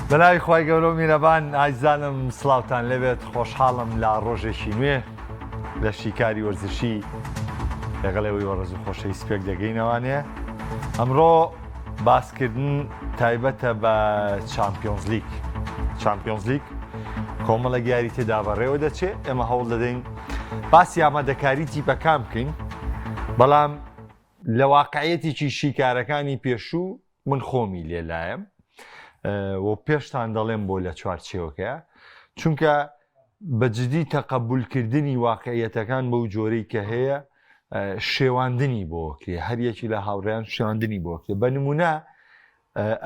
بەناوی خوای گەورە و میرەبان ئایزانم سڵاوتان لێبێت خۆشحاڵم لە ڕۆژێکی نوێ لە شیکاری وەرزشی لەگەڵ ئێوەی وەڕز و خۆشەویست پێک دەگەینەوانێ ئەمڕۆ باسکردن تایبەتە بە چامپیۆنزلیگ چامپیۆنزلیگ کۆمەڵێک یاری تێدا بەڕێوە دەچێ ئێمە هەوڵ دەدەین باسی ئامادەکاری تیپەکان بکەین بەڵام لە واقعیەتێکی شیکارەکانی پێشوو من خۆمی لێلایم و پێشتان دەڵێم بۆ لە چوارچێوەکەیە چونکە بە جدی تەقەبولکردنی واقعیەتەکان بەو جۆرەی کە هەیە شێواندنی بۆکرێ هەر یەکی لە هاوڕێیان شێواندنی بۆکرێ بە نمونە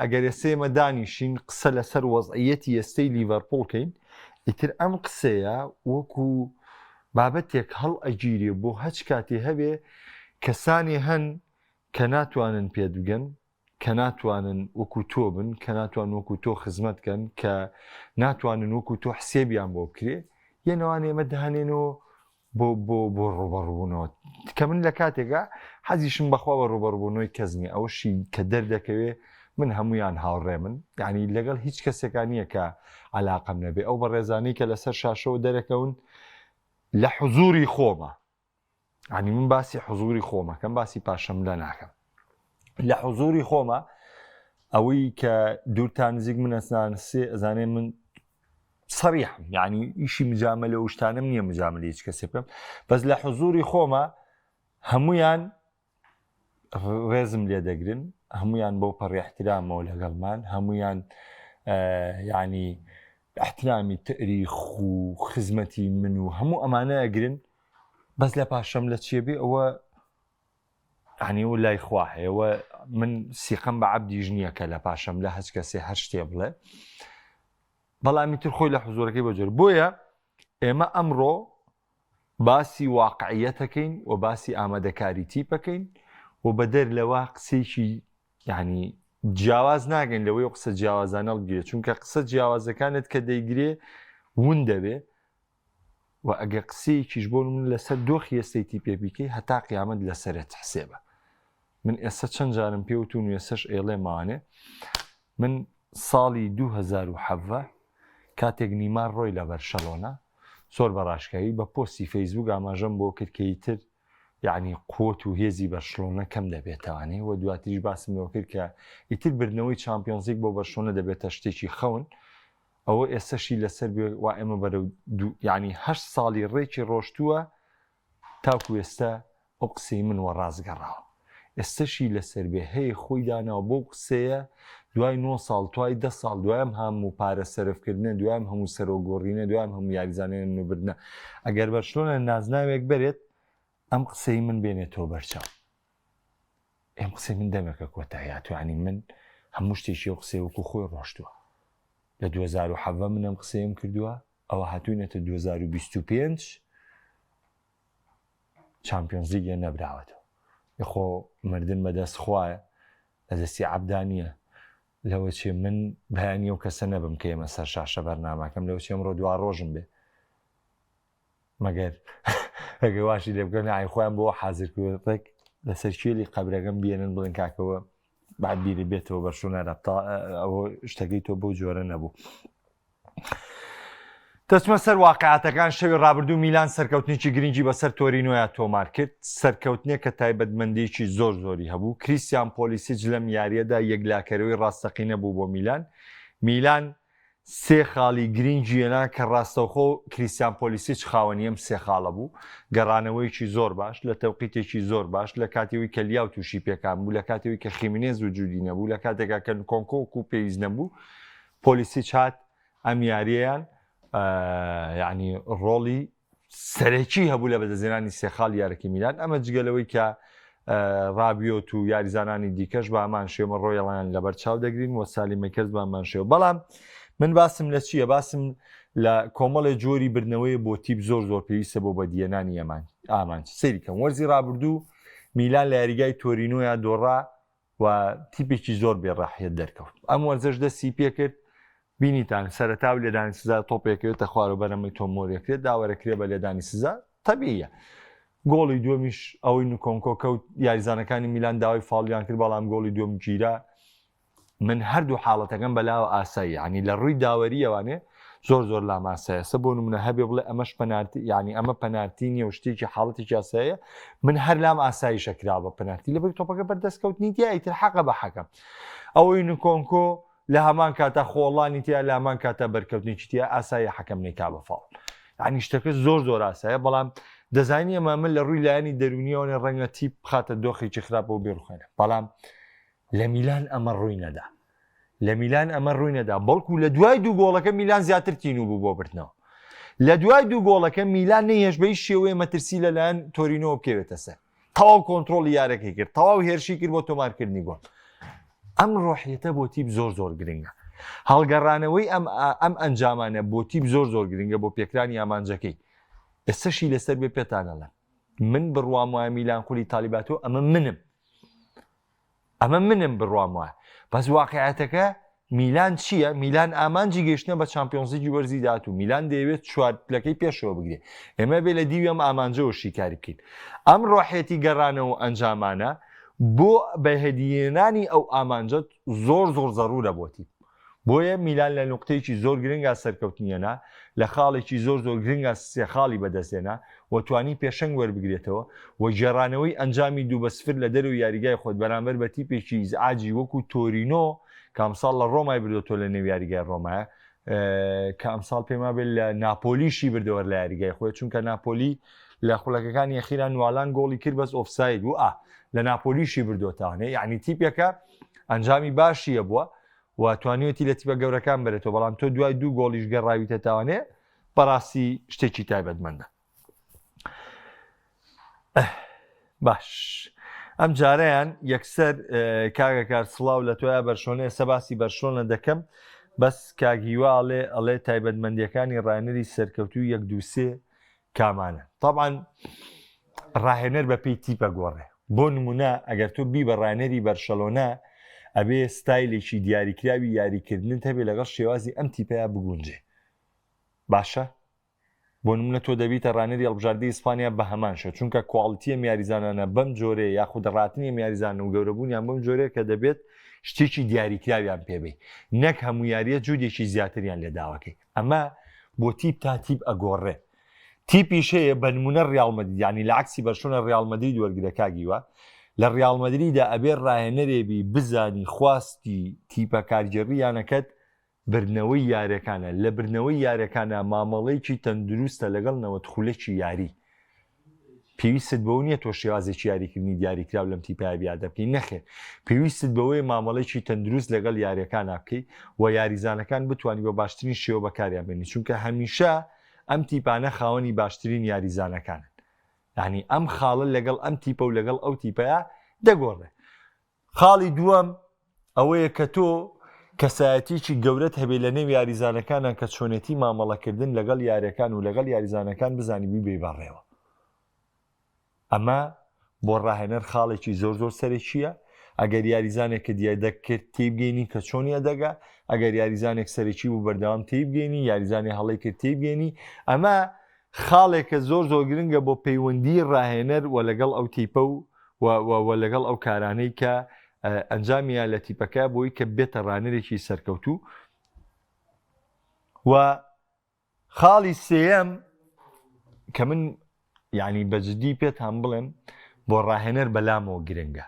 ئەگەر ئێستا ئێمە دانیشین قسە لەسەر وەزعیەتی ئێستەی لیڤەرپوڵ کەین ئیتر ئەم قسەیە وەکو بابەتێک هەڵ ئەگیرێ بۆ هەچ کاتێ هەبێ کەسانی هەن کە ناتوانن پێت بگەن کە ناتوانن وەکو تۆ بن کە ناتوان وەکو تۆ خزمەت کەن کە ناتوانن وەکو تۆ حسێبیان بۆ بکرێ یەنەوان ئێمە دانێنەوە بۆ بۆ بۆ ڕوبەڕبوونەوە کە من لە کاتێکا حەزیشم بەخوا بە ڕوبەڕبوونەوەی کەس نییە ئەوەشی کە دەردەکەوێ من هەمویان هاوڕێ من یعنی لەگەڵ هیچ کەسێکا نییە کە علاقەم نەبێ ئەو بەڕێزانەی کە لەسەر شاشەوە دەرەکەون لە حزوری خۆمە ینی من باسی حزوری خۆمەکەم باسی پاشەملە ناکەم لە حزوری خۆمە ئەوەی کە دوور تا نزیک من ئەسنانسێ ئەزانێ من سەریحم یعنی ئیشی مجاملە و شتانم نییە مجاملە هیچ کەسێ بکەم بەس لە حزوری خۆمە هەمویان ڕێزم لێ دەگرن هەمویان بۆ پەڕی احترامەوە لەگەڵمان هەمویان یعنی احترامی تەریخ و خزمەتی من و هەموو ئەمانە ئەگرن بەس لە پاشەم لە چیە بێ ئەوە عنی و لای خوا هەیە و من سیقەم بە عەبدیش نییە کە لە پاشەم لە هەچ کەسێ هەر شتێ بڵێ بەڵامی تر خۆی لە حزۆرەکەی بەجۆر بۆیە ئێمە ئەمڕۆ باسی واقعیەتەکەین و باسی ئامادەکاری تیپەکەین و بەدەر لەوە قسێکی یعنی جیاواز ناگەین لەوەی قسە جیاوازانە هەڵبگرێت چونکە قسە جیاوازەکانت کە دەیگرێ ون دەبێ و ئەگەر قسەیەکیش بۆ من لەسەر دۆخی ئێستەی تیپێ بیکەی هەتا قیامەت لەسەرت حسێبە من ئێستا چەند جارم پێوتون و ئێستاش ئێڵێمانێ من ساڵی 2017 کاتێک نیمار ڕۆی لە بەرشەلۆنە زۆر بە ڕاشکاوی بە پۆستی فەیسبوک ئاماژەم بۆ کرد کە ئیتر یعنی قوت و هێزی بەرشلۆنە کەم دەبێتوانێ و دواتریش باسم لەوە کرد کە ئیتر بردنەوەی چامپیۆنزیک بۆ بەرشلۆنە دەبێتە شتێکی خەون ئەوە ئێستەشی لەسەر بێ وا ئێمە بەرەو دوو یعنی هەشت ساڵی ڕێکی ڕۆشتووە تاکو ئێستا ئەو قسەی من وە ڕاست گەڕاوە ئێستەشی لەسەر بێ هەیە خۆی داناوە بەو قسەیە دوای نۆ ساڵ توای دە ساڵ دوایم هەموو پارە سەرفکردنە دوایم هەموو سەرۆک گۆڕینە دوایم هەموو یاریزانێن بردنە ئەگەر بەرشلۆنە نازناوێک بەرێت ئەم قسەی من بێنێتەوە بەرچاو ئەم قسەی من دەمێکە کۆتایی هاتووە یانی من هەموو شتێکی ئەو قسەی وەکو خۆی ڕۆشتووە لە 2017 من ئەم قسەیەم کردووە ئەوە هاتوینەتە 2025 چامپیۆنزلیگە نەبراوەتەوە خۆ مردن بەدەست خوایە لە دەستی عەبدا نییە لەوە چێ من بەیانی ئەو کەسە نەبم کە ئێمە سەر شاشە بەرنامەکەم لەوە چێ ئەمڕۆ دوا ڕۆژم بێ مەگەر ئەگەر واشی لێ بکەن ئای خۆیان بۆ حازر کرد ڕێک لەسەر کێلی قەبرەکەم بێنن بڵێن کاکەوە بعد بیری بێتەوە بەرشۆنە رەبتا ئەوە شتەکەی تۆ بەو جۆرە نەبوو. دەچمە سەر واقعاتەکان شەوی ڕابردوو میلان سەرکەوتنێکی گرنگی بەسەر تۆرینۆیا تۆمار کرد سەرکەوتنێک کە تایبەتمەندێکی زۆر زۆری هەبوو کریسیان پۆلیسیج لەم یاریەدا یەکلاکەرەوەی ڕاستەقینە بوو بۆ میلان میلان سێ خاڵی گرینگی هێنا کە ڕاستەوخۆ کریستیان پۆلیسیچ خاوەنی ئەم سێ خاڵە بوو، گەڕانەوەیەکی زۆر باش لە تەوقیتێکی زۆر باش لە کاتێوی کە لیاو تووشی پێکان بوو، لە کاتێوی کە خیمینێز وجودی نەبوو، لە کاتێکا کە نکۆنکۆ وەکوو پێویست نەبوو، پۆلیسیچ هات ئەم یارییەیان یعنی ڕۆڵی سەرەکی هەبوو لە بەدەستهێنانی سێ خاڵی یارەکەی میلان ئەمە جگە لەوەی کە ڕابیۆت و یاریزانانی دیکەش بە هەمان شێوە ڕۆیەڵیان لەبەر چاو دەگرین و سالی مەکەرز بە هەمان شێوە بەڵام من باسم لە چییە باسم لە کۆمەڵێ جۆری بردنەوەی بۆ تیپ زۆر زۆر پێویستە بۆ بەدیەنانی ئەمان ئامانج سەیری کەم وەرزی ڕابردوو میلان لە یاریگای تۆرینۆیا دۆڕا و تیپێکی زۆر بێ ڕەحیەت دەرکەوت ئەم وەرزەش دەستی پێکرد بینیتان سەرەتا و لێدانی سزا تۆپێکەوێتە خوارەوە بەرەمەی تۆمۆرێکرێت داوەرەکرێ بە لێدانی سزا تەبیە گۆڵی دووەمیش ئەوەی نکۆنکۆ کەوت یاریزانەکانی میلان داوای فاڵیان کرد بەڵام گۆڵی دووەم گیرا. من هەردوو حاڵەتەکەم بەلاوە ئاسایی یعنی لە ڕووی داوەریەوانێ زۆر زۆر لام ئاسایە سە بۆ نمونە هەبێ بڵێ ئەمەش پەنارتی یعنی ئەمە پەنارتی نییە و شتێکی حاڵەتێکی ئاساییە من هەر لام ئاساییشە کرا بە پەنارتی لەبەر تۆپەکە بەردەستکەوتنی تیا ئیتر حەقە بە حەکەم ئەوەی نکۆنکۆ لە هەمان کاتا خۆڵانی تیا لە هەمان کاتا بەرکەوتنێکی تیا ئاسایی حەکەم نەیکا بە فاوڵ یعنی شتەکە زۆر زۆر ئاسایە بەڵام دەزانی ئەمە من لە ڕووی لایەنی دەرونیەوە ڕەنگە تیپ بخاتە دۆخێکی خراپەوە بێڕخێنە بەڵام لە میلان ئەمە ڕووی نەدا لە میلان ئەمە ڕووی نەدا بەڵکو لە دوای دوو گۆڵەکە میلان زیاتر تینوو بوو بۆ بردنەوە لە دوای دوو گۆڵەکە میلان نەیهێشت بە هیچ شێوەیە مەترسی لەلایەن تۆرینۆوە بکەوێتە سەر تەواو کۆنترۆڵی یارەکەی کرد تەواو هێرشی کرد بۆ تۆمارکردنی گۆڵ ئەم ڕۆحیەتە بۆ تیپ زۆر زۆر گرنگە هەڵگەڕانەوەی ئەم ئەم ئەنجامانە بۆ تیپ زۆر زۆر گرنگە بۆ پێکرانی ئامانجەکەی ئێستەشی لەسەر بێ پێتانەڵێم من بڕوام وایە میلان خولی تالیباتۆ ئەمە منم ئەمە منم بڕوام وایە بەس واقعەتەکە میلان چییە؟ میلان ئامانجی گەیشتنە بە چامپیۆنزلیگی وەرزی داهاتوو میلان دەیەوێت چوار پلەکەی پێشەوە بگرێ ئێمە بێ لە دیوی ئەم ئامانجەوە شیکاری بکەین ئەم ڕۆحێتی گەڕانەوە ئەنجامانە بۆ بەهدیێنانی ئەو ئامانجە زۆر زۆر زەرورە بۆ تیپ بۆیە میلان لە نوقتەیەکی زۆر گرنگا سەرکەوتنی هێنا، لە خاڵێکی زۆر زۆر گرنگا سێ خاڵی بەدەستهێنا و توانی پێشەنگ وەربگرێتەوە و گێڕانەوەی ئەنجامی دوو بە سفر لە دەرەوەی یاریگای خۆت بەرامبەر بە تیپێکی ئیزعاجی وەکو تۆرینۆ کە ئەمساڵ لە ڕۆمای بردۆتەوە لە نێو یاریگای ڕۆمایە کە ئەمساڵ پێما بێت لە ناپۆلیشی بردەوە لە یاریگای خۆی چونکە ناپۆلی لە خولەکەکانی ئەخیران نوالان گۆڵی کرد بەس ئۆفساید بوو ئا لە ناپۆلیشی بردۆتەوانێ یعنی تیپێکە ئەنجامی باشیە بووە و توانیوێتی لە تیپە گەورەکان بەرێتەوە، بەڵام تۆ دوای دوو گۆڵیش گەڕاویتە تاوانێ، بەڕاستی شتێکی تایبەتمەندە. باش ئەم جارەیان یەکسەر کاگەکار سڵاو لە تۆیا بەرشۆنە ئێستا باسی بەرشۆنە دەکەم بەس کاگیوا ئەڵێ ئەڵێ تایبەتمەندیەکانی ڕاهێنەری سەرکەوتوو یەک دووسێ کامانە تەبعەن ڕاهێنەر بە پێی تیپە گۆڕێ بۆ نمونە ئەگەر تۆ بی بە ڕاهێنەری بەرشەلۆنە ئەبێ ستایلێکی دیاریکراوی یاریکردنت هەبێ لەگەڵ شێوازی ئەم تیپەیە بگونجێ باشە بۆ نمونە تۆ دەبیتە ڕانەری هەڵبژاردەی ئیسپانیا بە هەمان شێ چونکە کواڵیتی ئەم یاریزانانە بەم جۆرەیە یاخود ڕاتنی ئەم یاریزان و گەورەبوونیان بەم جۆرەیە کە دەبێت شتێکی دیاریکراویان پێبی نەک هەموو یاریە جوودێکی زیاتریان لێداوەکەی ئەمە بۆ تیپ تا تیپ ئەگۆڕێ تیپیش هەیە بە نمونە ڕیاڵ مەدرید یانی لە عەکسی بەرشۆنە ڕیاڵ مەدرید وەرگرە کاک هیوا لە ڕیاڵ مەدریدا ئەبێ ڕاهێنەرێبی بزانی خواستی تیپە کارگێڕی یانەکەت بردنەوەی یارەکانە لە بردنەوەی یارەکانە مامەڵەیەکی تەندروستە لەگەڵ 90 خولەکی یاری پێویستت بەوە نییە تۆ شێوازێکی یاریکردنی دیاریکراو لەم تیپە بیادە بکەی نەخێر پێویستت بەوەیە مامەڵەیەکی تەندروست لەگەڵ یاریەکانا بکەی و یاریزانەکان بتوانی بە باشترین شێوە بەکاریان بێنی چونکە هەمیشە ئەم تیپانە خاوەنی باشترین یاریزانەکانن یعنی ئەم خاڵە لەگەڵ ئەم تیپە و لەگەڵ ئەو تیپەیە دەگۆڕێ خاڵی دووەم ئەوەیە کە تۆ کەسایەتیی گەورەت هەبێ لە نێو یاریزانەکانان کە چۆنێتی مامەڵەکردن لەگەڵ یاریەکان و لەگەڵ یاریزانەکان بزانی بیبەی بەڕێوە. ئەمە بۆ ڕاهێنەر خاڵێکی زۆر زۆر سەرەکییە، ئەگەر یاریزانێکت یەدەگ کرد تێیبگەینی کە چۆن یەدەگە، ئەگەر یاریزانێک سەرەکی بوو بەردەوام تێیبگەینی، یاریزانێ هەڵەی کرد تێیبگەینی، ئەمە خاڵێکە زۆر زۆر گرنگە بۆ پەیوەندی ڕاهێنەر و لەگەڵ ئەو تیپە و و لەگەڵ ئەو کارانەی کە ئەنجامیان لە تیپەکە بۆی کە بێتە ڕانەرێکی سەرکەوتوو و خاڵی سێیەم کە من یعنی بەجددی پێتان بڵێم بۆ ڕاهێنەر بەلامەوە گرنگە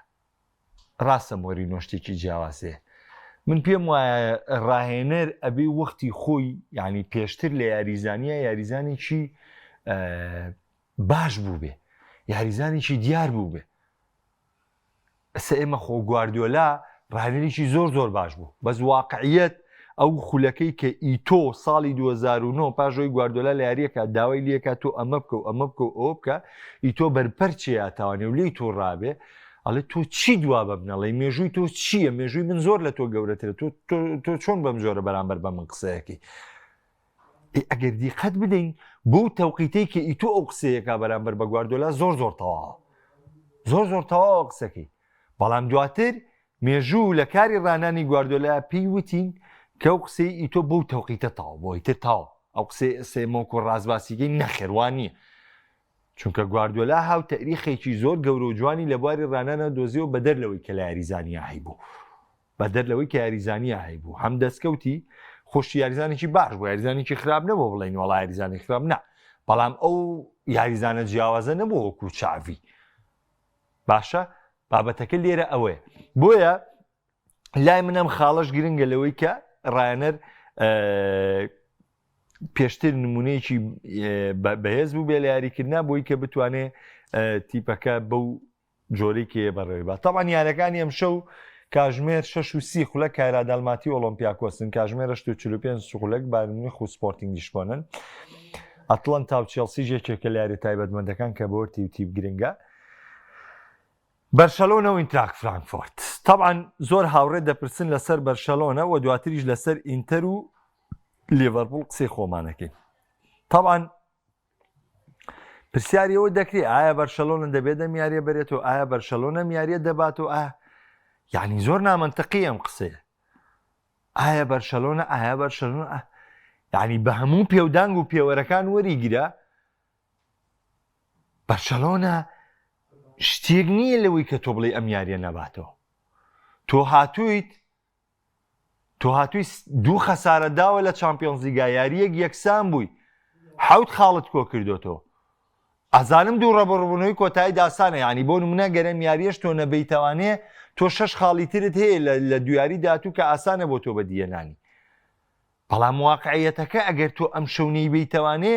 ڕاستە مۆرینۆ شتێکی جیاوازەیە من پێم وایە ڕاهێنەر ئەبێ وەختی خۆی یعنی پێشتر لە یاریزانە یاریزانێکی باش بوو بێ یاریزانێکی دیار بوو بێ ئەسە ئێمە خۆ گواردیۆلا ڕاهێنەرێکی زۆر زۆر باش بوو بەس واقعیت ئەو خولەکەی کە ئیتۆ ساڵی 2009 پاش ئەوەی گواردۆلا لە یاریەکە داوای لێکا تۆ ئەمە بکە و ئەمە بکە و ئەوە بکە ئیتۆ بەرپەرچێ تاوانێ و لێی تووڕابێ ئەڵێ تۆ چی دوا بە منەڵێ مێژووی تۆ چییە مێژووی من زۆر لە تۆ گەورەترە تۆ تۆ چۆن بەم جۆرە بەرامبەر بە من قسەیەکەی ئەگەر دیقەت بدەین بۆ تەوقیتەی کە ئیتۆ ئەو قسەیەکە بەرامبەر بە گواردۆلا زۆر زۆر تەواوە زۆر زۆر تەواوە قسەکەی بەڵام دواتر مێژوو لە کاری ڕانانی گواردۆلا پێی وتین کە ئەو قسەی ئیتۆ بەو تەوقیتە تەواو بۆ ئیتر تەواو ئەو قسەی ئێستا مۆکو ڕاست باسیکەی نەخێر وا نییە چونکە گواردۆلا هاو تەریخێکی زۆر گەورە و جوانی لە بواری ڕانانە دۆزیەوە بەدەر لەوەی کە لە یاریزانیا هەیبوو. بەدەر لەوەی کە یاریزانیە هەیبوو هەم دەستکەوتی خۆشی یاریزانێکی باش بوو یاریزانێکی خراپ نەبوو بڵێین وەڵا یاریزانی خراپ نا بەڵام ئەو یاریزانە جیاوازە نەبوو وەکو چاڤی باشە بابەتەکە لێرە ئەوەیە بۆیە لای من ئەم خاڵەش گرنگە لەوەی کە ڕایەنەر پێشتر نمونەیەکی بەهێز بوو بێ لە یاریکردنا بۆی کە بتوانێ تیپەکە بەو جۆرەی کێ بەڕێوەی با تەبعەن یارەکانی ئەمشەو کاژمێر 6 و سی خولەک کایرات ئەلماتی ئۆڵۆمپیاکۆسن کاژمێر 8 و 45 خولەک بایرن میونخ و سپۆرتینگ لیشبۆنن ئەتڵەنتا و چێڵسیش یەکێکە لە یاریە تایبەتمەندەکان کە بۆ تی و تیپ گرنگە. بەرشەلۆنە و ئینتراک فرانکفۆرت تەبعەن زۆر هاوڕێ دەپرسن لەسەر بەرشەلۆنە و دواتریش لەسەر ئینتەر و لیڤەرپوڵ قسەی خۆمانەکەین تەبعەن پرسیاری ئەوە دەکرێت ئایا بەرشەلۆنە دەبێت ئەم یاریە بەرێتەوە ئایا بەرشەلۆنە ئەم یاریە دەباتەوە ئا یعنی زۆر نامەنتقی ئەم قسەیە ئایا بەرشەلۆنە ئایا بەرشەلۆنە یعنی بە هەموو پێودانگ و پێوەرەکان وەریگرە بەرشەلۆنە شتێک نییە لەوەی کە تۆ بڵێ ئەم یاریە نەباتەوە تۆ هاتوویت تۆ هاتووی دوو خەسارە داوە لە چامپیۆنزلیگا یاریەک یەکسان بووی حوت خاڵت کۆ کردوتەوە ئەزانم دوو ڕەبڕبوونەوەی کۆتایی داسانە ینی بۆ نمونە گەرم یاریەش تۆ نەبیتەوانێ تۆ شەش خاڵی ترت هەیە لە دویاری داتوو کە ئاسانە بۆ تۆ بەدیەنانی بەڵام واقعیەتەکە ئەگەر تۆ ئەم شەو نەیبەیتەوانێ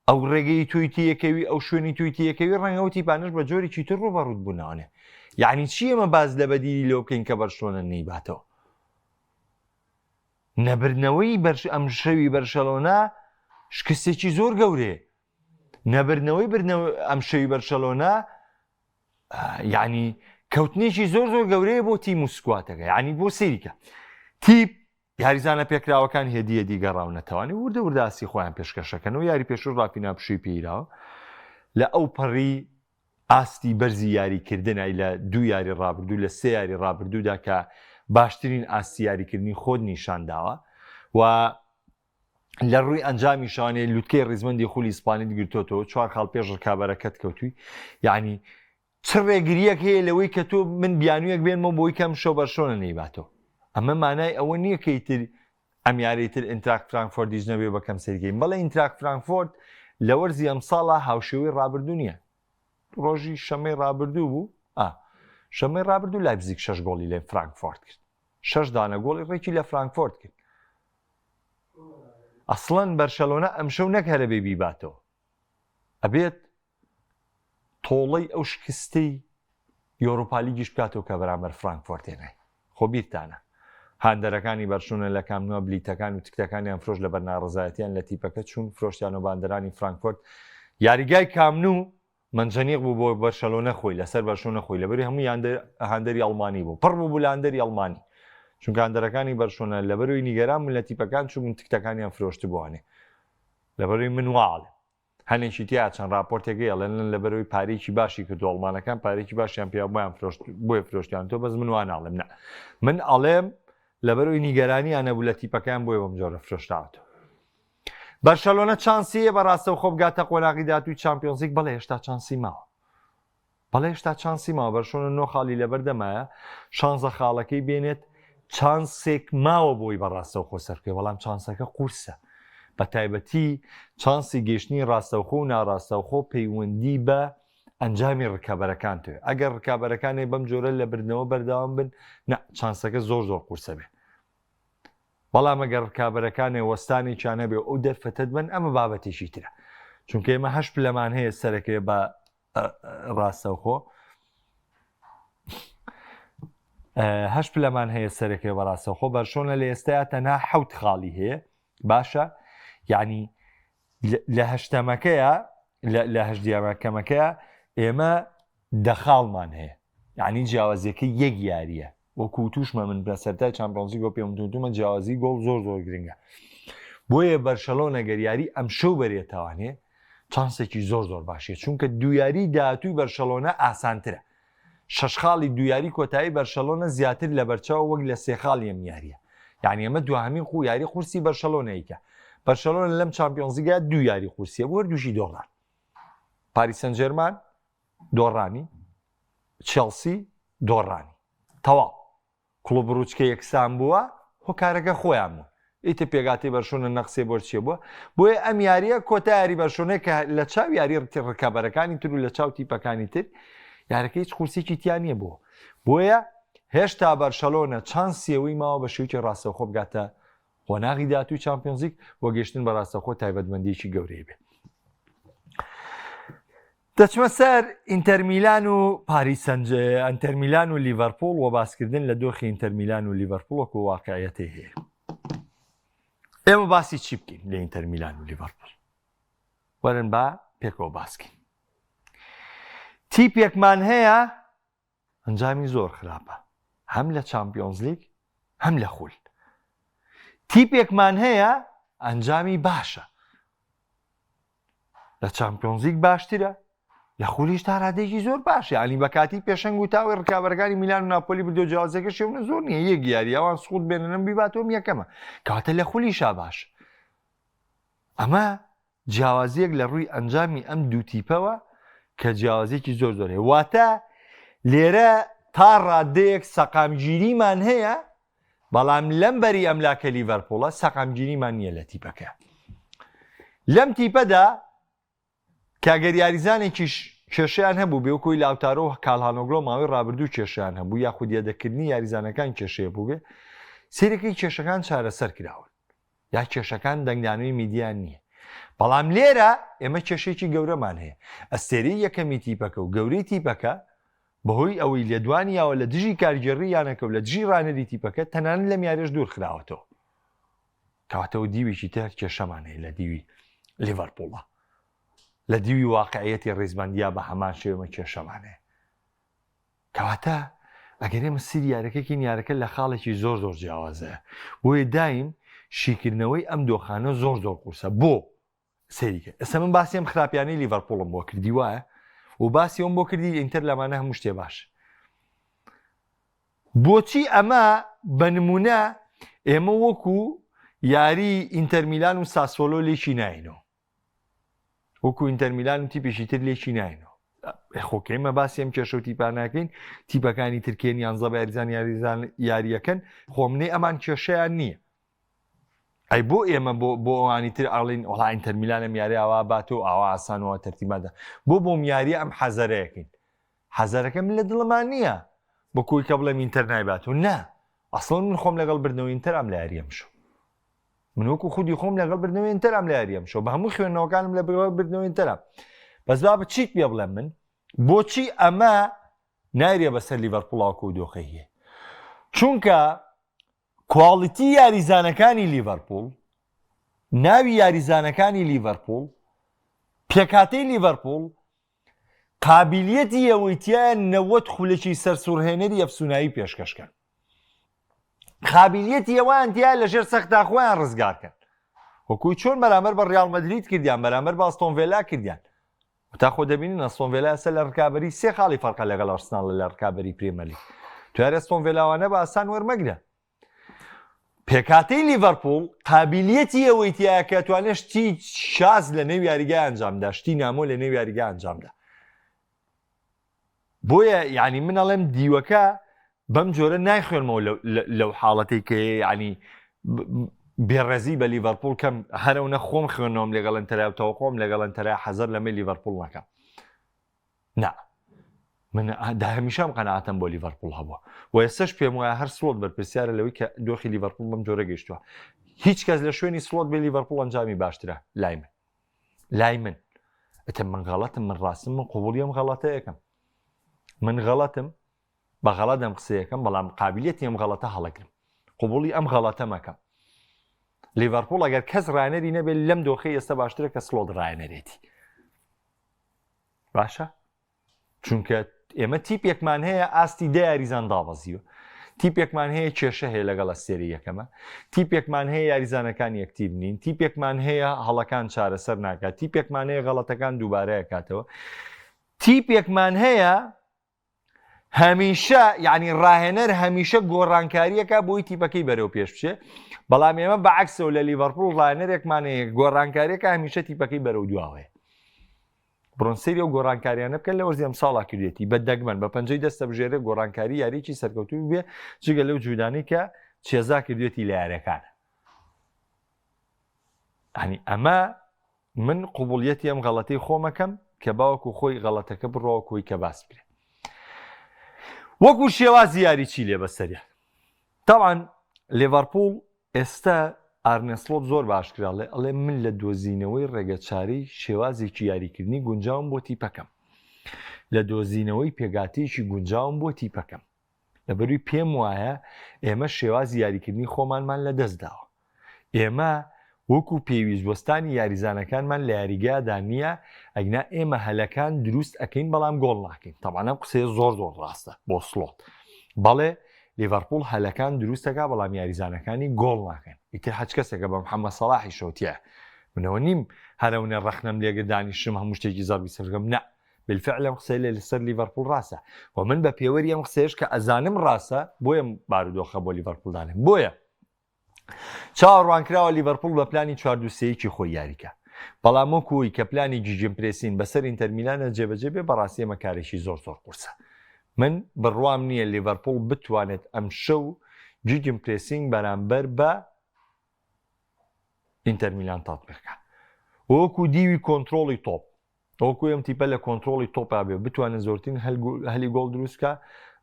ئەو ڕێگەی تۆی تێیەکەوی ئەو شوێنی تۆی تێیەکەوی ڕەنگە ئەو تیپانەش بە جۆرێکی تر ڕووبەڕووت بوونەوانێ یعنی چی ئێمە باز لە بەدیلی لەوە بکەین کە بەرشلۆنە نەیباتەوە نەبردنەوەی بەرش ئەم شەوی بەرشەلۆنە شکستێکی زۆر گەورەیە نەبردنەوەی بردنەوە ئەم شەوی بەرشەلۆنە یعنی کەوتنێکی زۆر زۆر گەورەیە بۆ تیم و سکواتەکە یعنی بۆ سریکە تیپ یاریزانە پێکراوەکان هێدی هێدی گەڕاونەتەوانی وردە وردە ئاستی خۆیان پێشکەشەکەن و یاری پێشوو ڕافینا پشووی پێیراوە لە ئەو پەڕی ئاستی بەرزی یاریکردنای لە دوو یاری ڕابردوو لە سێ یاری ڕابردوودا کە باشترین ئاستی یاریکردنی خۆت نیشان داوە و لە ڕووی ئەنجامی شانێ لوتکەی ڕیزمەندی خولی ئیسپانیت گرتۆتەوە چوار خاڵ پێش ڕکابەرەکەت کەوتوی یعنی چ ڕێگرییەک هەیە لەوەی کە تۆ من بیانوویەک بێنمەوە بۆی کە ئەمشەو بەرشلۆنە نەیباتەوە؟ ئەمە مانای ئەوە نییە کە ئیتر ئەم یاریی تر ئینتراخت فرانکفۆرتیش نەبێ بە کەم سەیرکەین. بەڵێ ئینتراخت فرانکفۆرت لە وەرزی ئەمساڵا هاوشێوەی ڕابردوو نییە. ڕۆژی شەمەی ڕابردوو بوو ئا شەمەی ڕابردوو لایپزیگ شەش گۆڵی لە فرانکفۆرت کرد. شەش دانە گۆڵی ڕێکی لە فرانکفۆرت کرد. ئەسڵەن بەرشەلۆنە ئەمشەو نەک هەرەبێ بیباتەوە ئەبێت تۆڵەی ئەو شکستەی یۆرۆپالیگیش بکاتەوە کە بەرامبەر فرانکفۆرت هێنای. خۆ بیرتانە هاندەرەکانی بەرشلۆنە لە کامنوە بلیتەکان و تکتەکانیان فرۆشت لەبەر ناڕەزایەتیان لە تیپەکە چوون فرۆشتیان و باندەرانی فرانکفۆرت یاریگای کامنو مەنجەنیق بوو بۆ بەرشەلۆنە خۆی لەسەر بەرشۆنە خۆی لەبەری هەموو هاندەری ئەڵمانی بوو پڕ بوو بوو لە هاندەری ئەڵمانی چونکە هاندەرەکانی بەرشۆنە لەبەروی نیگەران بوون لە تیپەکان چوون تکتەکانیان فرۆشتبووانێ لەبەروی من واڵێ هەنێکی تیا چەند راپۆرتێک هەیە ئەڵێن لەبەرەوەی پارەیەکی باشی کردو ئەڵمانەکان پارێکی باشیان پێ بۆیان فرۆشت بۆیە فرۆشتیان تۆ بەس من وا ناڵێم نا من ئەڵێم لەبەرەوەی نیگەرانیان نەبوو لە تیپەکان بۆیە بەم جۆرە فرۆشراوەتەوە بەرشەلۆنە چانسی هەیە بە ڕاستەوخۆ بگاتە قۆناغی داهاتووی چامپیۆنزلیگ بەڵێ هێشتا چانسی ماوە بەڵێ هێشتا چانسی ماوە بەرشۆنە نۆ خاڵی لەبەردەمایە شانزە خاڵەکەی بێنێت چانسێک ماوە بۆی بە ڕاستەوخۆ سەرکەوێ بەڵام چانسەکە قورسە بە تایبەتی چانسی گەیشتنی ڕاستەوخۆ و ناڕاستەوخۆ پەیوەندی بە ئەنجامی ڕکابەرەکان توێ ئەگەر ڕکابەرەکانی بەم جۆرە لە بردنەوە بەردەوام بن نا چانسەکە زۆر زۆر قورسە بێ بەڵام ئەگەر ڕکابەرەکانێ وەستانێکیان هەبێ و ئەو دەرفەتەت بن ئەمە بابەتێکی ترە چونکە ئێمە هەشت پلەمان هەیە سەرەکەوێ بە ڕاستەوخۆ هەشت پلەمان هەیە سەرەکەوێ بە ڕاستەوخۆ بەرشۆنە لە ئێستایا تەنها حەوت خاڵی هەیە باشە یعنی لە هەشتەمەکەیە لە هەشتیامەکەمەکەیە ئێمە دەخاڵمان هەیە یعنی جیاوازیەکە یەک یاریە وەکو توشمە من لە سەرای چامپیۆنزی گۆ پێم توتومە جیاوازی گۆڵ زۆر زۆر گرنگە بۆیە بەرشەلۆنە گەر یاری ئەمشەو بەرێتوانێ چانسێکی زۆر زۆر باشیە چونکە دوو یاری داهاتووی بەرشەلۆنە ئاسانترە شەش خاڵی دوو یاری کۆتایی بەرشەلۆنە زیاتر لەبەرچاو وەک لە سێ خاڵی ئەم یاریە یعنی ئەمە دواهەمین قو یاری قورسی بەرشەلۆنەیکە بەرشەلۆنە لەم چامپیۆنزیگا دوو یاری قورسیە بۆ هەردووشی دۆڕان پاریس سەنجێرمان دۆڕانی چێڵسی دۆڕانی تەواو. کڵوب ڕوچکە یەکسان بووە هۆکارەکە خۆیان بوون ئیتر پێگاتی بەرشۆنە نەقسێ بۆر چیە بووە بۆیە ئەم یاریە کۆتا یاری بەرشۆنە کە لە چاو یاری ڕکابەرەکانی تر و لە چاو تیپەکانی تر یارەکە هیچ قورسێکی تیا نییە بۆ بۆیە هێشتا بەرشەلۆنە چانسیەوەی ماوە بە شێوەیەکی ڕاستەوخۆ بگاتە قۆناغی داهاتووی چامپیۆنزلیگ بۆ گەیشتن بە ڕاستەوخۆ تایبەتمەندیەکی گەورەی بێ. دەچمە سەر ئینتەرمیلان و پاریس سەنج ئەنتەرمیلان و لیڤەرپوڵ و باسکردن لە دۆخی ئینتەرمیلان و لیڤەرپوڵ وەکو واقعیەتی هەیە. ئێمە باسی چی بکەین لە ئینتەرمیلان و لیڤەرپوڵ؟ وەرن با پێکەوە باسکەین. تیپێکمان هەیە ئەنجامی زۆر خراپە هەم لە چامپیۆنزلیگ هەم لە خول. تیپێکمان هەیە ئەنجامی باشە لە چامپیۆنزلیگ باشترە لە خولیش تا رادەیەکی زۆر باشە ینی بە کاتی پێشەنگ و تاوی ڕکابەرەکانی میلان و ناپۆلی بردو جیاوازەکە شێونە زۆر نییە یەک یاری ئەوان سقوط بێنن بیباتەوە یەکەمە کاتە لە خولیشا باش ئەمە جیاوازیەک لە ڕووی ئەنجامی ئەم دوو تیپەوە کە جیاوازیەکی زۆر زۆر هەیە واتە لێرە تا ڕادەیەک سەقامگیریمان هەیە بەڵام لەم بەری ئەم لاکە لیڤەرپوڵە سەقامگیریمان نییە لە تیپەکە لەم تیپەدا کاگەر یاریزانێکیش کێشیان هەبوو بێوکۆی لاوتارۆ و کالهانۆگلۆ ماوەی ڕابردوو کێشیان هەبوو یاخود یەدەکردنی یاریزانەکان کێشەیە بوو بێ سیرەکەی کێشەکان چارەسەر کراون یا کێشەکان دەنگدانەوەی میدیان نییە بەڵام لێرە ئێمە کێشێکی گەورەمان هەیە ئەستێرەی یەکەمی تیپەکە و گەورەی تیپەکە بەهۆی ئەوەی لێدوانی یاوە لە دژی کارگێڕی یانەکە و لە دژی ڕانەری تیپەکە تەنانەت لەم یاریش دوور خراوەتەوە کەواتەوە دیوێکی تر کێشەمان هەیە لە دیوی لیڤەرپوڵە لە دیوی واقعیەتی ڕیزبندیا بە هەمان شێوەمە کێشەمان هەیە کەواتە ئەگەر ئێمە سری یارەکەکین یارەکە لە خاڵێکی زۆر زۆر جیاوازەیە بۆیە دایم شیکردنەوەی ئەم دۆخانە زۆر زۆر قورسە بۆ سەیریکە ئێستا من باسی ئەم خراپیانەی لیڤەرپوڵم بۆ کردی وایە و باسی ئەوم بۆ کردی ئینتەر لەمانە هەموو شتێ باش بۆچی ئەمە بە نمونە ئێمە وەکو یاری ئینتەرمیلان و ساسۆلۆ لێکی ناینەوە وەکو ئینتەرمیلان و تیپێکی تر لێکی ناینەوە خۆ کە ئێمە باسی ئەم کێشە و تیپان ناکەین تیپەکانی ترکێن یانزە بە یاریزان یاریزان یاریەکەن خۆ منەی ئەمان کێشەیان نییە ئەی بۆ ئێمە بۆ بۆ ئەوانی تر ئاڵین وڵا ئینتەرمیلان ئەم یاری ئاوا بات و ئاوا ئاسانەوە تەرتیباتە بۆ بۆم یاری ئەم حەزەرەیەکەین حەزەرەکە من لە دڵمان نییە بۆ کۆی کە بڵێم ئینتەر نایبات و نا ئەسڵەن من خۆم لەگەڵ بردنەوەی ئینتەرام لە یاریەم شو من وەکو خودی خۆم لەگەڵ بردنەوەی ئینتەرام لە یاریەم شەو بە هەموو خوێندنەوەکانم لە بردنەوەی ئینتەرام بەس با بچیت پێ بڵێم من بۆچی ئەمە نایرێ بەسەر لیڤەرپوڵاوکە و دۆخەی هەیە چونکە quality یاریزانەکانی لیڤەرپوڵ ناوی یاریزانەکانی لیڤەرپوڵ پێکاتەی لیڤەرپوڵ قابلیەتی ئەوەی تایە 90 خولەکی سەرسوڕهێنەری ئەفسونایی پێشکەشکەن قابلیەتی ئەوان تیا لەژێر سەختا خۆیان ڕزگارکەن وەکوی چۆن بەرامبەر بە ڕیاڵ مەدرید کردیان بەرامبەر بە ئەستۆن ڤێلا کردیان تا خۆ دەبینن ئەستۆن ڤێلا ئێستا لە ڕکابەری سێ خاڵی فەرقە لەگەڵ ئەرسناڵ لە ڕکابەری پرێمەرلیگ تو یاری ئەستۆن ڤێلاوانە بە ئاسان وەرمەگرە پێکاتەی لیڤەرپوڵ قابلیەتی ئەوەی تایە کە توانێت شتی شاز لە نێو یاریگای ئەنجامدا شتی نامۆ لە نێو یاریگا ئەنجامدا بۆیە یعنی من ئەڵێم دیوەکە بەم جۆرە نایخوێنمەوە لەو حاڵەتەی کە یعنی بێڕێزی بە لیڤەرپوڵ کەم هەرەونە خۆم خوێنەوەم لەگەڵ ئەنتەرا و تەوەقۆم لەگەڵ ئەنتەرا حەزەر لەمەی لیڤەرپوڵ نەکەم نا من دا هەمیشەم قەناعەتم بۆ لیڤەرپوڵ هەبووە و ئێستش پێم وایە هەر سڵۆت بەرپرسیارە لەوەی کە دۆخی لیڤەرپوڵ بەم جۆرە گەیشتووە هیچ کەس لە شوێنی سڵۆت بێ لیڤەرپوڵ ئەنجامی باشترە لای من لای من ئەتە من غەڵەتم من ڕاستم من قوبوڵی ئەم غەڵەتەیەکەم من غەڵەتم بە غەڵەت ئەم قسەیەکەم بەڵام قابلیەتی ئەم غەڵەتە هەڵەگرم قوبوڵی ئەم غەڵەتە مەکەم لیڤەرپوڵ ئەگەر کەس ڕانەری نەبێت لەم دۆخی ئێستا باشترە کە سلۆت ڕانەرێتی باشە چونکە ئێمە تیپێکمان هەیە ئاستی دە یاریزان دابەزیوە تیپێکمان هەیە کێشە هەیە لەگەڵ ئەستێرەی یەکەمە تیپێکمان هەیە یاریزانەکان active نین تیپێکمان هەیە هەڵەکان چارەسەر ناکات تیپێکمان هەیە غەڵەتەکان دووبارەیەکاتەوە تیپێکمان هەیە هەمیشە یعنی ڕاهێنەر هەمیشە گۆڕانکاریەکە بۆی تیپەکەی بەرەو پێش بچێ بەڵام ئێمە بەعکسەوە لە لیڤەرپوڵ ڕاهێنەرێکمان هەیە گۆڕانکاریەکە هەمیشە تیپەکەی بەرەو دواوەیە. بڕۆن سەیری ئەو گۆڕانکاریانە بکەن لە وەرزی ئەمساڵا کردێتی بە دەگمەن بە پەنجەی دەستە بژێرێ گۆڕانکاری یاریی سەرکەوتوو بێ جگە لەو جوودانەی کە چێزا کردوێتی لە یاریەکان. ئەنی ئەمە من قوبوڵیەتی ئەم غەڵەتەی خۆمەکەم کە باوەکو خۆی غەڵەتەکە بڕۆ کۆی کە باس بکرێ وەکو شێوازی یاری چی لێ بەسەریان تاوان لێڤەرپوڵ ئێستا ئارنێ سڵۆت زۆر باشکرا ڵێ ئەڵێ من لە دۆزینەوەی ڕێگەچارەی شێوازێکی یاریکردنی گونجاوم بۆ تیپەکەم لە دۆزینەوەی پێگاتەیەکی گونجاوم بۆ تیپەکەم لەبەروی پێم وایە ئێمە شێوازی یاریکردنی خۆمانمان لەدەست داوە. ئێمە وەکو پێویست وەستانی یاریزانەکانمان لە یاریگادا نییە، ئەگنا ئێمە هەلەکان دروست ئەکەین بەڵام گۆڵ ناکەین. تەبعەن ئەم قسەیە زۆر زۆر ڕاستە بۆ سڵۆت. بەڵێ لیڤەرپوڵ هەلەکان دروست ئەکا بەڵام یاریزانەکانی گۆڵ ناکەن. ئیتر هەچ کەسێکە بە محەمەد سەڵاحیشەوە تیایە. منەوە نیم هەرەونە ڕەخنەم لێگر دانیشم هەموو شتێکی زەڕبی سەر بکەم نا. بالفعل ئەم قسەیە لەسەر لیڤەرپوڵ ڕاستە و من بە پێوەری ئەم قسەیەش کە ئەزانم ڕاستە بۆیە بارودۆخە بۆ لیڤەرپوڵ دانێم بۆیە چاوەڕوانکراوە لیڤەرپوڵ بە پلانی 4-2-3 خۆی یاریکە بەڵام وەکوی کە پلانی gegenpressing بەسەر ئینتەرمیلانە جێبەجێ بێ بەڕاستی ئەمە کارێکی زۆر زۆر قورسە من بڕوام نییە لیڤەرپوڵ بتوانێت ئەم شەو gegenpressing بەرامبەر بە ئینتەرمیلان تەتبیقکە وەکو دیوی کۆنترۆڵی تۆپ وەکو ئەم تیپە لە کۆنترۆڵی تۆپا بێ بتوانێت زۆرترین هەلی گۆڵ دروست بکا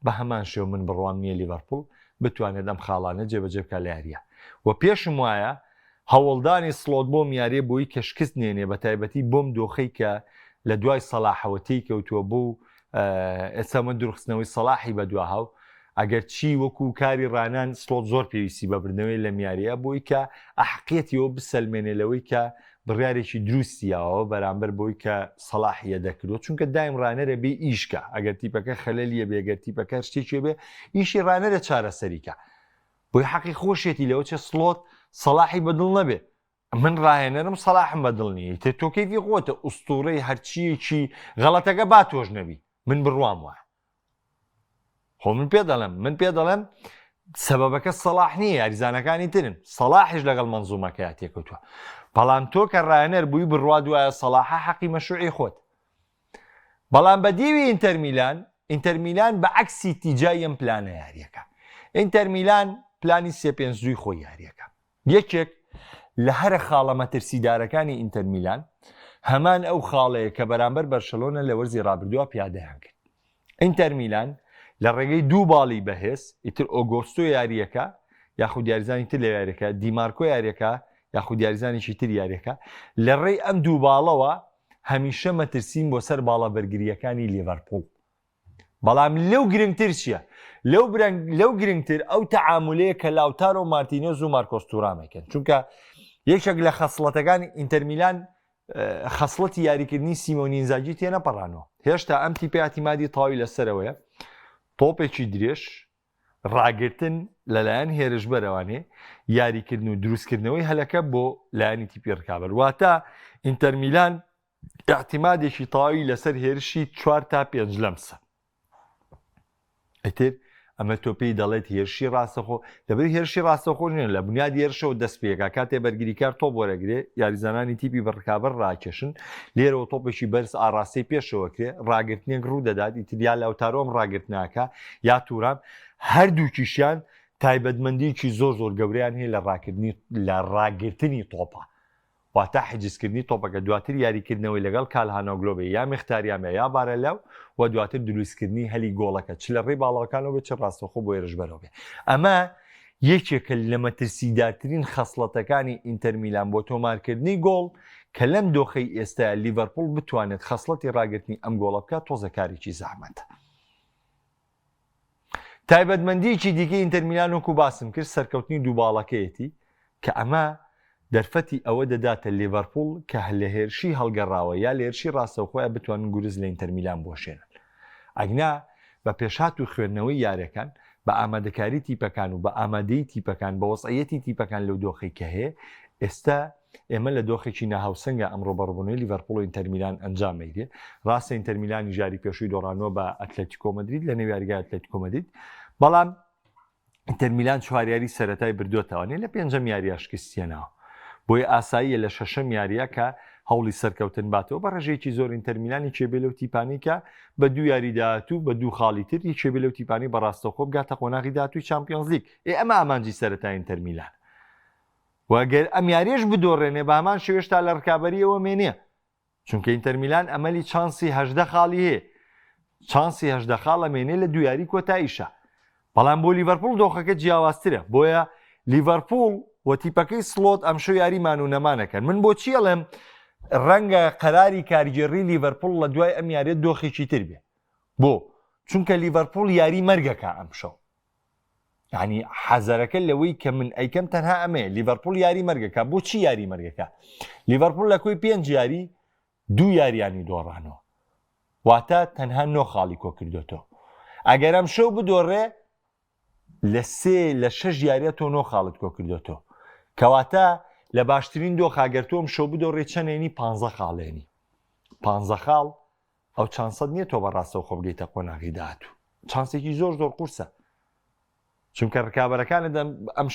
بە هەمان شێوە من بڕوام نییە لیڤەرپوڵ بتوانێت ئەم خاڵانە جێبەجێ بکات لە یارییە و پێشم وایە هەوڵدانی سڵۆت بۆم یاریە بۆی کە شکست نێنێ بە تایبەتی بۆم دۆخەی کە لە دوای سەلاحەوە تێی کەوتووە بۆ ئێستا من دوورخستنەوەی سەلاحی بەدواهاو ئەگەر چی وەکو کاری ڕانان سڵۆت زۆر پێویستی بە بردنەوەی لەم یاریە بۆی کە ئەحقیەتیەوە بسەلمێنێ لەوەی کە بڕیارێکی دروستی یاوە بەرامبەر بۆی کە سەڵاح یەدەک کردووە چونکە دایم ڕانەرە بێ ئیشکە ئەگەر تیپەکە خەلەلیە بێ گەر تیپەکە شتێکی بێ ئیشی ڕانەرە چارەسەریکە بۆی حەقی خۆشیەتی لەوە چێ سڵۆت سەڵاحی بەدڵ نەبێ من ڕاهێنەرم سەڵاحم بەدڵ نییە ئیتر تۆ کەیفی خۆتە ئوستوڕەی هەرچیەکی غەڵەتەکە با تۆش نەبی من بڕوام وایە خۆ من پێ دەڵێم من پێ دەڵێم سەبەبەکە سەڵاح نییە یاریزانەکانی ترن سەڵاحیش لەگەڵ مەنزومەکەیا تێکەوتووە بەڵام تۆ کە ڕایەنەر بووی بڕوا دوایە سەڵاحە حەقی مەشروعی خۆت بەڵام بە دیوی ئینتەرمیلان ئینتەرمیلان بە عەکسی تیجای ئەم پلانە یاریەکە ئینتەرمیلان پلانی سێ پێنج دووی خۆی یاریەکە یەکێک لە هەرە خاڵە مەترسیدارەکانی ئینتەر میلان هەمان ئەو خاڵەیە کە بەرامبەر بەرشەلۆنە لە وەرزی رابردووە پیادەیان کرد. ئینتەر میلان لە ڕێگەی دوو باڵی بەهێز، ئیتر ئۆگۆستۆ یارییەکە یاخود یاریزانی تر لە یاریەکە، دیمارکۆ یاریەکە یاخود یاریزانێکی تر یاریەکە، لە ڕێی ئەم دوو باڵەوە هەمیشە مەترسین بۆ سەر باڵە بەرگرییەکانی لیڤەرپوڵ. بەڵام لەو گرنگتر چییە؟ لەو لەو گرنگتر ئەو تەعامولەیە کە لاوتارۆ مارتینێز و مارکۆس تورام ئەیکەن چونکە یەکێک لە خەسڵەتەکانی ئینتەرمیلان خەسڵەتی یاریکردنی سیمۆنی ئینزاگی تێنەپەڕانەوە هێشتا ئەم تیپە ئیعتیمادی تەواوی لەسەرەوەیە تۆپێکی درێژ ڕاگرتن لەلایەن هێرشبەرەوانێ یاریکردن و دروستکردنەوەی هەلەکە بۆ لایەنی تیپی ڕکابەر واتە ئینتەرمیلان ئیعتیمادێکی تەواوی لەسەر هێرشی چوار تا پێنج لەمسە. ئیتر ئەمە تۆ پێی دەڵێت هێرشی ڕاستەخۆ لەبەر هێرشی ڕاستەخۆ نیە لە بنیادی هێرشەوە دەست پێکا کاتێ بەرگریکار تۆپ وەرەگرێ یاریزانانی تیپی بە ڕکابەر ڕاکێشن لێرەوە تۆپێکی بەرز ئاڕاستەی پێشەوە کرێ ڕاگرتنێک ڕوو دەدات ئیتر یا لاوتارۆم ڕاگرتناکە یا تورام هەردووکیشیان تایبەتمەندیکی زۆر زۆر گەورەیان هەیە لە ڕاکردنی لە ڕاگرتنی تۆپە واتە حجزکردنی تۆپەکە دواتر یاریکردنەوەی لەگەڵ کالهانۆگلۆ بێ یا مختاریان بێ یا بارێلا و دواتر دروستکردنی هەلی گۆڵەکە چ لە ڕێی باڵەکانەوە بێ چ ڕاستەوخۆ بۆ هێرشبەرەوە بێ ئەمە یەکێکە لە مەترسیدارترین خەسڵەتەکانی ئینتەرمیلان بۆ تۆمارکردنی گۆڵ کە لەم دۆخەی ئێستا لیڤەرپوڵ بتوانێت خەسڵەتی ڕاگرتنی ئەم گۆڵە بکات تۆزە کارێکی زەحمەتە. تایبەتمەندییەکی دیکەی ئینتەرمیلان وەکو باسم کرد سەرکەوتنی دوو باڵەکەیەتی کە ئەمە دەرفەتی ئەوە دەداتە لیڤەرپوڵ کە لە هێرشی هەڵگەڕاوە یا لە هێرشی ڕاستەوخۆیا بتوانن گورز لە ئینتەرمیلان بوەشێنن ئەگنا بە پێشهات و خوێندنەوەی یارەکان بە ئامادەکاری تیپەکان و بە ئامادەیی تیپەکان بە وەزعیەتی تیپەکان لەو دۆخەی کە هەیە ئێستا ئێمە لە دۆخێکی ناهاوسەنگا ئەم ڕووبەڕووبوونەوەی لیڤەرپوڵ و ئینتەرمیلان ئەنجام ئەیرێ. ڕاستە ئینتەرمیلانیش یاری پێشووی دۆڕاندووە بە ئەتلەتیکۆ مەدرید لە نێو یاریگای ئەتلەتیکۆ مەدرید، بەڵام ئینتەرمیلان چوار یاری سەرەتای بردووەتەوە، نێ لە پێنجەم یارییا شکستی هێناوە. بۆیە ئاساییە لە شەشەم یارییا کە. هەوڵی سەرکەوتن باتەوە بە ڕێژەیەکی زۆر ئینتەرمیلان یەکێ بێ لەو تیپانەی کە بە دوو یاری داهاتوو بە دوو خاڵی تر یەکێ بێ لەو تیپانەی بە ڕاستەوخۆ بگاتە قۆناغی داهاتووی چامپیۆنزلیگ. ئێ ئەمە ئامانجی سەرەتای ئینتەرمیلانە. و گەر ئەم یاریەش بدۆڕێنێ بە هەمان شێوە هێشتا لە ڕکابەریەوە مێنێ. چونکە ئینتەرمیلان ئەمەلی چانسی 18 خاڵی هەیە. چانسی 18 خاڵ ئەمێنێ لە دوو یاری کۆتاییشا. بەڵام بۆ لیڤەرپوڵ دۆخەکە جیاوازترە بۆیە لیڤەرپوڵ و تیپەکەی سڵۆت ئەمشەو یاریمان و نەمانەکەن من بۆچی ئەڵێم ڕەنگە قەراری کارگێڕی لیڤەرپوڵ لە دوای ئەم یاریە دۆخێکی تر بێ بۆ چونکە لیڤەرپوڵ یاری مەرگەکە ئەمشەو ینی حەزەرەکە لەوەی کە من ئەیکەم تەنها ئەمەیە لیڤەرپوڵ یاری مەرگەکە بۆچی یاری مەرگەکە لیڤەرپوڵ لە کۆی پێنج یاری دوو یاریانی دۆڕانەوە واتە تەنها نۆ خاڵی کۆکردۆتەوە ئەگەر ئەم شەو بدۆڕێ لە سێ لە شەش یاریە تۆ نۆ خاڵت کۆکردۆتەوە کەواتە لە باشترین دۆخا گەر تۆ ئەم شەو بدۆڕێ چەنێنی پ خاڵێنی پ خاڵ ئەو چانسەت نییە تۆ بە ڕاستەوخۆ بگەیتە قۆناغی داهاتوو چانسێکی زۆر زۆر قورسە چونکە ڕکابەرەکانت ئەم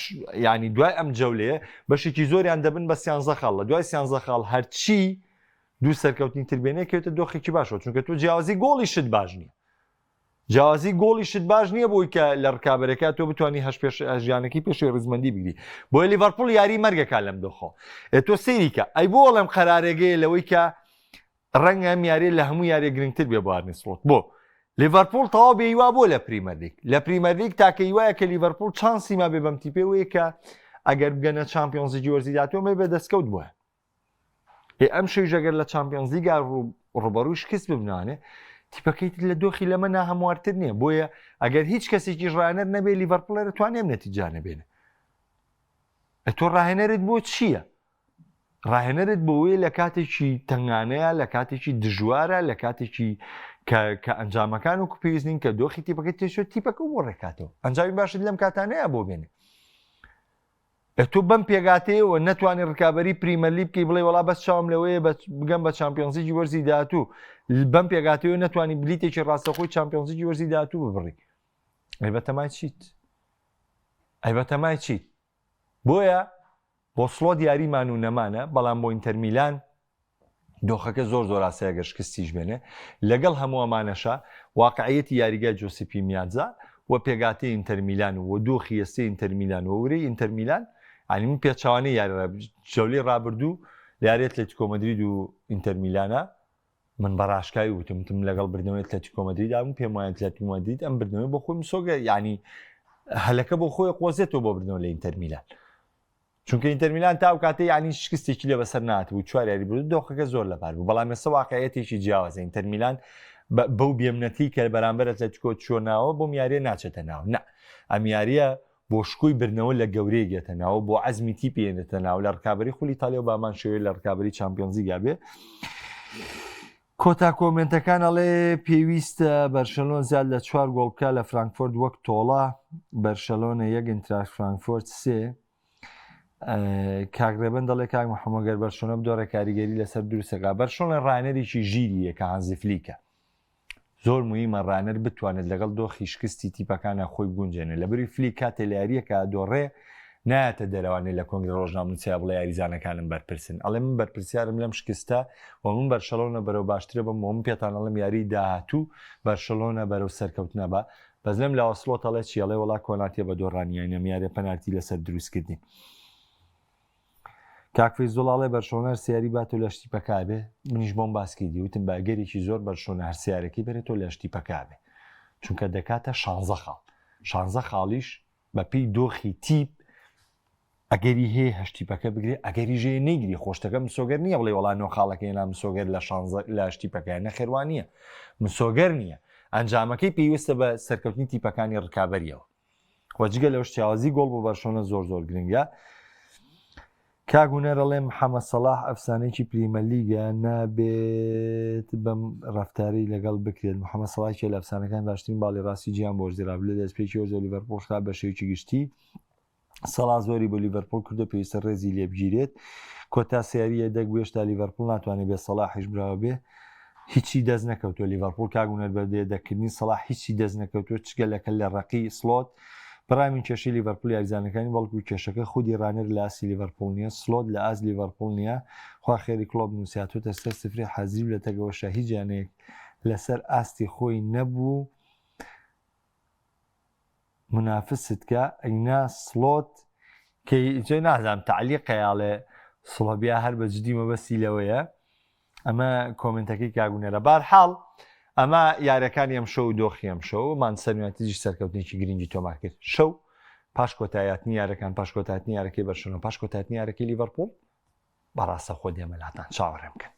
ینی دوای ئەم جەولەیە بەشێکی زۆریان دەبن بە سیانزە خاڵ لە دوای سیانزە خاڵ هەرچی دوو سەرکەوتنی تربێنێ کەوتە دۆخێکی باشەوە چونکە تۆ جیاوازی گۆڵی شت باش نییە جیاوازی گۆڵی شت باش نییە بۆی کە لە ڕکابەرەکە تۆ بتانی هەش پێش ژیانەکەی پێشی ڕیزمەندی بگری بۆیە لیڤەرپوڵ یاری مەرگەکە لەم دۆخۆ تۆ سەیریکە ئەی بۆ ئەڵێم قەرارێگەیە لەوەی کە ڕەنگە ئەم یاریە لە هەموو یاریە گرنگتر بێ بۆ ئارنی سڵۆت بۆ لیڤەرپوڵ تەواو بێ هیوا بۆ لە پریمەرلیگ لە پریمەرلیگ تاکە هیوایە کە لیڤەرپوڵ چانسی ما بێ بەم تیپێ وەیە کە ئەگەر بگەنە چامپیۆنزلیگی وەرزی داهاتوو مێ بێ دەستکەوت بووە ئێ ئەم شەویش ئەگەر لە چامپیۆنزلیگا ڕوبەڕووی شکست ببنانێ تیپەکەی تر لە دۆخی لەمە ناهەموارتر نییە بۆیە ئەگەر هیچ کەسێکیش ڕانەر نەبێ لیڤەرپوڵ توانێ ئەم نەتیجانە بێنێ تۆ ڕاهێنەرت بۆ چییە؟ ڕاهێنەرت بۆوەیە لە کاتێکی تەنگانەیە لە کاتێکی دژوارە لە کاتێکی کە ئەنجامەکان و پێویست نین کە دۆخی تیپەکە تێچێت تیپەکە بۆ ڕێکاتەوە ئەنجامی باشت لەم کاتانەیە بۆ بێنێ تۆ بەم پێگاتەیەوە نەتوانانی ڕکابی پریمەرلی بکەی بڵێ وڵا بەس چاوم لەوەیە بگەم بە چمپیۆنزیی وەرزی داهاتوو بەم پێگاتەوە نەتوانی بلیتێکی ڕاستەخۆی چمپیۆنزیی وەرزی داهاتوو ببڕی ئەی بەتەمای چیت ئەی بەتەمای چیت بۆیە بۆ سڵۆت یاری مان و نەمانە، بەڵام بۆ ئینتەرمیلان دۆخەکە زۆر زۆر ئاسایە گەر شکستیش بێنێ. لەگەڵ هەموو ئەمانەشا واقعیەتی یاریگای جۆسیپی میاتزا و پێگاتەی ئینتەرمیلان و دۆخی ئێستەی ئینتەرمیلان و ورەی ئینتەرمیلان یانی من پێچەوانەی یاری جەولەی ڕابردوو لە یاری ئەتلەتیکۆ مەدرید و ئینتەرمیلانە من بە ڕاشکاوی وتم وتم لەگەڵ بردنەوەی ئەتلەتیکۆ مەدریدا بووم پێم وایە ئەتلەتیکۆ مەدرید ئەم بردنەوەی بۆ خۆی مسۆگە یعنی هەلەکە بۆ خۆی قۆزێتەوە بۆ بردنەوە لە ئینتەر میلان چونکە ئینتەر میلان تا ئەو کاتە یعنی شکستێکی لێ بەسەر نهاتبوو چوار یاری برد دۆخەکە زۆر لەبار بوو بەڵام ئێستا واقعیەتێکی جیاوازە ئینتەر میلان بەو بێمنەتی کە بەرامبەر ئەتلەتیکۆ چووە ناوە بۆم یاریە ناچێتە ناو نا ئەم یاریە بۆ شکۆی بردنەوە لە گەورەیەک یەتە ناو، بۆ عەزمی تیپی یەتە ناو لە ڕکابەری خولی ئیتالیا و بامان شێوەیە لە ڕکابەری چامپیۆنزلیگا بێ. کۆتا کۆمێنتەکان ئەڵێ پێویستە بەرشەلۆن زیاد لە چوار گۆڵ بکە لە فرانکفۆرت وەک تۆڵە بەرشەلۆنە یەک ئینتراخت فرانکفۆرت سێ کاک ڕێبەن دەڵێ کاک محەممەد گەر بەرشۆنە بدۆڕێ کاریگەری لەسەر دروستەکە بەرشۆنە ڕانەرێکی ژیریە کە هانزی فلیکە زۆر مویمە ڕانەر بتوانێت لەگەڵ دۆخی شکستی تیپەکانا خۆی بگونجێنێت، لەبری فلیک کاتێ لە یارییەکا دۆڕێ نایەتە دەرەوانێ لە کۆنگرە ڕۆژنامەنووسیا بڵێ یاریزانەکانم بەرپرسن، ئەڵێ من بەرپرسیارم لەم شکستە و من بەرشەلۆنە بەرەو باشترە بەم و من پێتان ئەڵێم یاریی داهاتوو بەرشەلۆنە بەرەو سەرکەوتنە بە، بەس لەم لاوە سڵۆت ئەڵێ چی ئەڵێ وەڵا کۆناتێ بە دۆڕانی یاینەم یاریە پەنارتی لەسەر دروستکردین. کاک فەیزوڵا ئەڵێ بەرشۆنە هەر سیاری بات و لە شتی پەکا بێ منیش بۆم باس کردی وتم بە ئەگەرێکی زۆر بەرشۆنە هەر سیارەکەی بەرێت و لە شتی پەکا بێ چونکە دەکاتە شانزە خاڵ شانزە خاڵیش بە پێی دۆخی تیپ ئەگەری هەیە هەشتی پەکە بگرێ ئەگەری ژێ نەیگری خۆشتەکە مسۆگەر نییە بڵێ وڵا نۆ خاڵەکەی نا مسۆگەر لە شانزە لە شتی پەکە نەخێوان نییە مسۆگەر نییە ئەنجامەکەی پێویستە بە سەرکەوتنی تیپەکانی ڕکابەریەوە و جگە لەوەش جیاوازی گۆڵ بۆ بەرشۆنە زۆر زۆر گرنگە کاک هونەر ئەڵێ محەممەد سەڵاح ئەفسانەیەکی پریمەرلیگە نابێت بەم ڕفتاری لەگەڵ بکرێت محەممەد سەڵاح کێ لە ئەفسانەکان باشترین باڵی ڕاستی جیان بۆ وەرزی ڕابردوو لە دەستپێکی وەرزەوە لیڤەرپوڵ خراپ بە شێوەیەکی گشتی سەڵا زۆری بۆ لیڤەرپوڵ کردو پێویستە ڕێزی لێبگیرێت کۆتا سیاریە دەک بێشتا لیڤەرپوڵ ناتوانێت بێ سەڵاحیش براوە بێ هیچی دەست نەکەوتووە لیڤەرپوڵ کاک هونەر بە دەکردنی سەڵاح هیچی دەست نەکەوتووە چگە لە کەللە ڕەقی سڵۆت. بەڕای من کێشەی لیڤەرپوڵ یاریزانەکانی بەڵکو کێشەکە خودی ڕانێر لە ئاستی لیڤەرپوڵ نییە سلۆت لە ئاست لیڤەرپوڵ نییە خوا خێری کڵۆپ نووسیاتوتە سەر سفری حازری و لە تەگەوەشە هیچ یانەیەک لەسەر ئاستی خۆی نەبوو منافست کە ئەینا سلۆت کەی نازانم تەعلیقە یاڵێ سڵۆبیا هەر بە جدی مەبەستی لەوەیە ئەمە کۆمنتەکەی کاک گونەرە بارحاڵ ئەمە یارەکانی ئەم شەو و دۆخی ئەم شەو مانچستەر یونایتدیش سەرکەوتنێکی گرنگی تۆمار کرد شەو پاش کۆتایاتنی یارەکان پاش کۆتایاتنی یارەکەی بەرشلۆنە پاش کۆتایاتنی یارەکەی لیڤەرپوڵ بەڕاستەخۆ دێمە لاتان چاوەڕێم بکەن.